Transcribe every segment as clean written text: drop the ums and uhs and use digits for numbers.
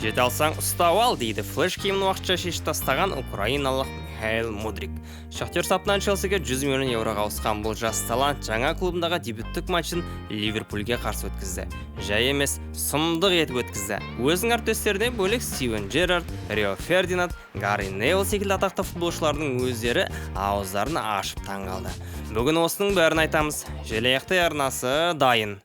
Жете алсаң ұстап ал, дейді флеш киімін уақытша шешіп тастаған украиналық Михаил Мудрик. Шахтер сапынан Челсиге 100 миллион еуроға ауысқан бұл жас талант жаңа клубындағы дебюттік матчын Ливерпульге қарсы өткізді. Жай емес, сұмдық етіп өткізді. Өзінің әріптестерінен бөлек Стивен Джерард, Рио Фердинанд, Гарри Невилл секілді атақты футболшылардың өздері ауыздарын ашып таң қалды. Бүгін осының бәрін айтамыз. Желаяқтай арнасы дайын.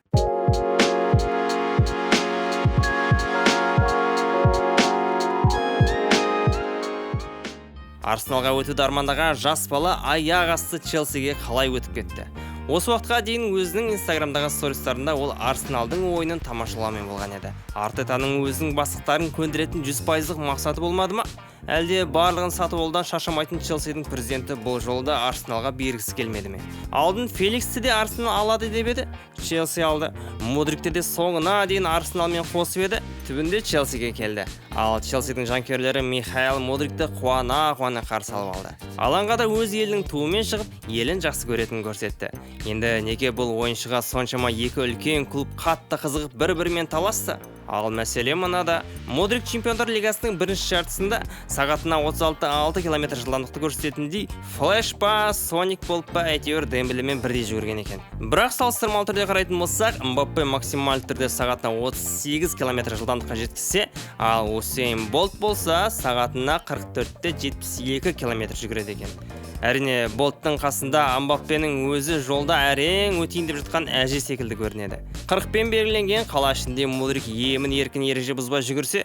Арсеналға өтуді армандаған жас бала аяқ асты Челсиге қалай өтіп кетті? Осы уақытқа дейін өзінің инстаграмдағы стористарында ол Арсеналдың ойынын тамашалаумен болған еді. Артетаның өзінің бастықтарын көндіретін 100%-лық мақсаты болмады ма? Әлде барлығын сатып алудан шаршамайтын Челсидің президенті бұл жолы да Арсеналға бергісі келмеді ме? Алдын Феликсті де Арсенал алады деп еді, Челси алды. Мудрикті де соңына дейін Арсеналмен қосып еді, түбінде Челсиге келді. Ал Челсидің жанкүйерлері Михаил Мудрикті қуана-қуана қарсы алып алды. Алаңға да өз елінің туымен шығып, елін жақсы көретінін көрсетті. Енді неге бұл ойыншыға соншама екі үлкен клуб қатты қызығып бір-бірімен таласты? Ал мәселе мынада. Мудрик Чемпиондар Лигасының бірінші жартысында сағатына 36,6 километр жылдамдықты көрсететіндей флеш па, соник болып па, әйтеуір Дембелемен бірдей жүгірген екен. Бірақ салыстырмалы түрде қарайтын болсақ, Мбаппе максималды түрде сағатына 38 километр жылдамдыққа жеткізсе, ал Усейн Болт болса сағатына 44,72 километр жүгіреді екен. Әрине, Болттың қасында Мбаппенің өзі жолда әрең өтейін деп жатқан әже секілді көрінеді. 40-пен белгіленген қала ішінде Мудрик емін еркін ереже бұзбай жүгірсе,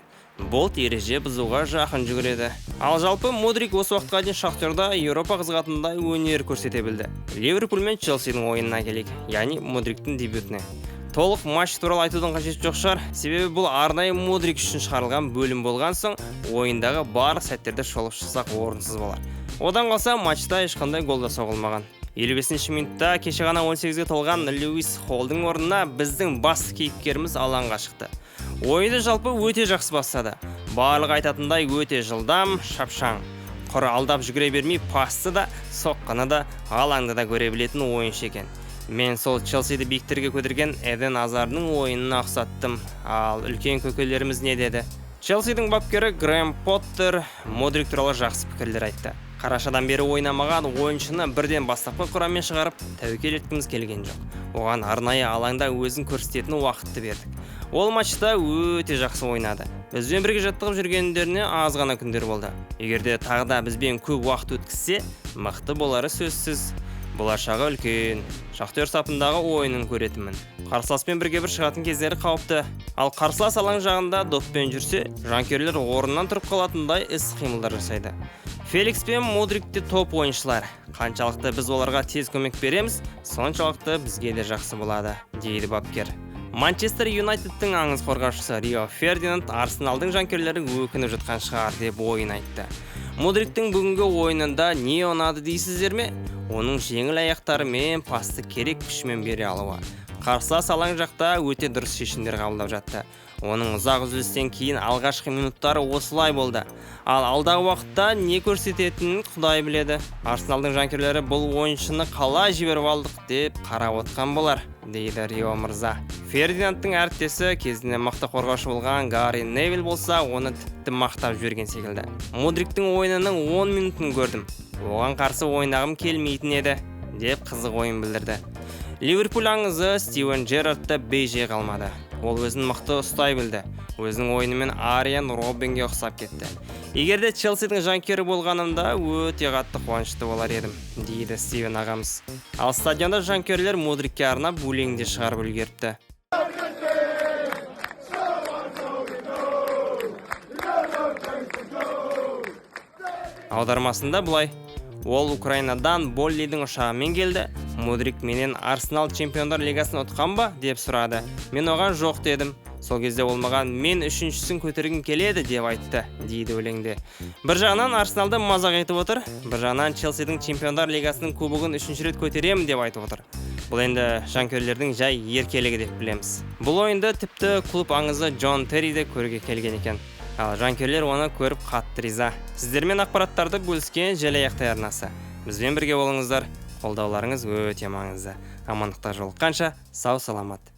Болт ереже бұзуға жақын жүгіреді. Ал жалпы Мудрик осы уақытқа дейін Шахтерда Еуропа қызығатындай өнер көрсете білді. Ливерпуль мен Челсидің ойынына келейік, яғни Мудриктің дебютіне. Толық матч туралы айтудың қажеті жоқ шығар, себебі бұл арнайы Мудрик үшін шығарылған бөлім болған соң, ойындағы барлық сәттерді шолып шықсақ орынсыз болар. Одан қалса матчта ешқандай гол да соғылмаған. 55-ші минутта кеше ғана 18-ге толған Льюис Холдың орнына біздің басты кейіпкеріміз алаңға шықты. Ойынды жалпы өте жақсы бастады. Барлық айтатындай өте жылдам, шапшаң. Құр алдап жүгіре бермей пасты да, соққыны да, алаңды да көре білетін ойыншы екен. Мен сол Челсиді биіктерге көтерген Эден Азардың ойынына ұқсаттым. Ал үлкен көкелеріміз не деді? Челсидің бапкері Грэм Поттер Мудрик туралы жақсы пікірлер айтты. Қарашадан бері ойнамаған ойыншыны бірден бастапқы құраммен шығарып, тәуекел еткіміз келген жоқ. Оған арнайы алаңда өзін көрсететін уақытты бердік. Ол матчта өте жақсы ойнады. Бізбен бірге жаттығып жүргендеріне аз ғана күндер болды. Егер де тағы да бізбен көп уақыт өткізсе, мықты болары сөзсіз. Болашағы үлкен. Шахтер сапындағы ойынын көретінмін. Қарсыласпен бірге бір шығатын кездері қауіпті. Ал қарсылас алаң жағында доппен жүрсе, жанкүйерлер орнынан тұрып қалатындай іс-қимылдар жасайды. Феликс пен Мудрик те топ ойыншылар. Қаншалықты біз оларға тез көмек береміз, соншалықты бізге де жақсы болады, дейді бапкер. Манчестер Юнайтедтің аңыз қорғаушысы Рио Фердинанд Арсеналдың жанкүйерлері өкініп жатқан шығар деп ойын айтты. Мудриктің бүгінгі ойынында не ұнады дейсіздер ме? Оның жеңіл аяқтарымен пасты керек күшімен бере алуы. Қарсылас алаң жақта өте дұрыс шешімдер қабылдап жатты. Оның ұзақ үзілістен кейін алғашқы минуттары осылай болды. Ал алдағы уақытта не көрсететінін Құдай біледі. Арсеналдың жанкүйерлері бұл ойыншыны қалай жіберіп алдық деп қарап отқан болар, дейді Рио мырза. Фердинандтың әріптесі кезінде мықты қорғаушы болған Гарри Невилл болса, оны тіпті мақтап жіберген секілді. Мудриктің ойынының 10 минутын көрдім. Оған қарсы ойнағым келмейтін еді, деп қызық ойын білдірді. Ливерпуль аңызы Стивен Джерард та бей-жай қалмады. Ол өзін мықты ұстай білді. Өзінің ойынымен Ариен Роббенге ұқсап кетті. Егер де Челсидің жанкүйері болғанымда өте қатты қуанышты болар едім, дейді Стивен ағамыз. Ал стадионда жанкүйерлер Мудрикке арнап өлең де шығарып үлгеріпті. Аудармасында былай: ол Украинадан Боллидің ұшағымен келді. Мудрик менен Арсенал Чемпиондар Лигасын ұтқан ба деп сұрады. Мен оған жоқ дедім. Сол кезде ол маған мен үшіншісін көтергім келеді деп айтты, дейді өлеңде. Бір жағынан Арсеналды мазақ етіп отыр, бір жағынан Челсидің Чемпиондар Лигасының кубогын үшінші рет көтеремін деп айтып отыр. Бұл енді жанкүйерлердің жай еркелігі деп білеміз. Бұл ойынды тіпті клуб аңызы Джон Терри де көруге келген екен. Ал жанкүйерлер оны көріп қатты риза. Сіздермен ақпараттарды бөліскен Желаяқтай арнасы. Бізбен бірге болыңыздар, қолдауларыңыз өте маңызды. Амандықта жолыққанша, сау саламат.